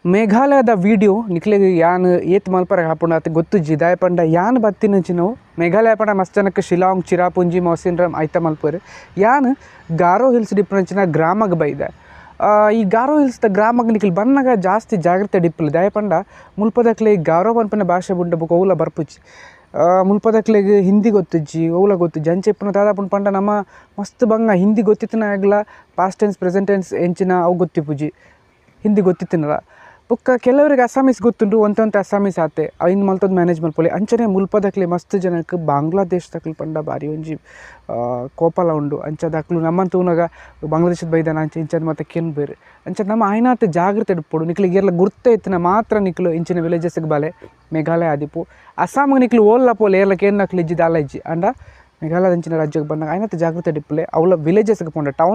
ಮೇಘಾಲಯದ ವಿಡಿಯೋ ನಿಕ್ಲೆಗ್ ಯಾನ್ ಏತ್ ಮಲ್ಪರೆ ಆಪುಂಡು ಅತ್ ಗೊತ್ತುಜ್ಜಿ. ದಾಯೆ ಪಂಡ ಯಾನ್ ಬತ್ತಿನಂಚಿನವು ಮೇಘಾಲಯ ಪಂಡ ಮಸ್ತ್ ಜನಕ್ ಶಿಲ್ಲಾಂಗ್, ಚಿರಾಪುಂಜಿ, ಮೌಸಿನ್ರಾಮ್ ಐತ ಮಲ್ಪುವೆರ್. ಯಾನ್ ಗಾರೋ ಹಿಲ್ಸ್ ಇಪ್ಪುನಂಚಿನ ಗ್ರಾಮಗ್ ಬೈದೆ. ಈ ಗಾರೋ ಹಿಲ್ಸ್ ದ ಗ್ರಾಮಗ್ ನಿಕುಲು ಬನ್ನಗ ಜಾಸ್ತಿ ಜಾಗ್ರತೆ ಇಪ್ಪುಲೆ. ದಾಯೆ ಪಂಡ ಮುಲ್ಪದಕ್ಲೆಗ್ ಗಾರೋ ಪನ್ಪಿನ ಭಾಷೆ ಬುಡ್ಂಡ ಬೊಕ ಒವ್ಲ ಬರ್ಪುಜಿ. ಮುಲ್ಪದಕ್ಲೆಗ್ ಹಿಂದಿ ಗೊತ್ತಿಜ್ಜಿ ಒವ್ಲ ಗೊತ್ತಿಜ್ಜಿ. ಅಂಚ ಇಪ್ಪುನ ದಾದ ಆಪುಂಡು ಪಂಡ ನಮ ಮಸ್ತ್ ಬಂಗ ಹಿಂದಿ ಗೊತ್ತಿತ್ತಿನಾಯಗ್ಲ ಪಾಸ್ಟ್ ಟೆನ್ಸ್ ಪ್ರೆಸೆಂಟ್ ಟೆನ್ಸ್ ಎಂಚಿನ ಅವು ಗೊತ್ತಿಪ್ಪುಜಿ ಹಿಂದಿ ಗೊತ್ತಿತ್ತುಂಡಲ. ಬೊಕ್ಕ ಕೆಲವೆರೆಗ್ ಅಸ್ಸಾಮೀಸ್ ಗೊತ್ತುಂಡು ಒಂತೆ ಒಂತೆ ಅಸ್ಸಾಮೀಸ್ ಆತೆ ಐನ್ ಮಲ್ತೊಂದು ಮ್ಯಾನೇಜ್ ಮನ್ಪೊಲಿ. ಅಂಚನೆ ಮುಲ್ಪದಕ್ಲೆಗ್ ಮಸ್ತ್ ಜನಕ್ ಬಾಂಗ್ಲದೇಶದಕುಲು ಪಂಡ ಬಾರಿ ಒಂಜಿ ಕೋಪಲ ಉಂಡು. ಅಂಚಾದ್ ಅಕುಲು ನಮನ್ ತೂನಗ ಬಾಂಗ್ಲದೇಶದ್ ಬೈದನ ಅಂಚ ಇಂಚ ಮಾತ ಕೇನ್ಪೆರ್. ಅಂಚ ನಮ ಆಯಿನಾತ್ ಜಾಗ್ರತೆಡ್ ಇಪ್ಪೊಡು ನಿಕ್ಲೆಗ್ ಏರ್ಲ ಗುರ್ತ ಇತ್ತ್ಂಡ ಮಾತ್ರ ನಿಕುಲು ಇಂಚಿನ ವಿಲೇಜಸ್ ಗ್ ಬಲೆ. ಮೇಘಾಲಯ ಆದಿಪ್ಪು ಅಸ್ಸಾಮ್ ಗ್ ನಿಕುಲು ಓಲ್ಲ ಪೋಲೆ ಏರ್ಲ ಕೇನುನಕುಲು ಇಜ್ಜಿ ದಾಲ ಇಜ್ಜಿ. ಆಂಡ ಮೇಘಾಲಯದಂಚಿನ ರಾಜ್ಯಗ್ ಬನ್ನಗ ಆಯಿನಾತ್ ಜಾಗ್ರತೆಡ್ ಇಪ್ಪುಲೆ ಅವ್ಲ ವಿಲೇಜಸ್ ಗ್ ಪೋಂಡ ಟೌನ್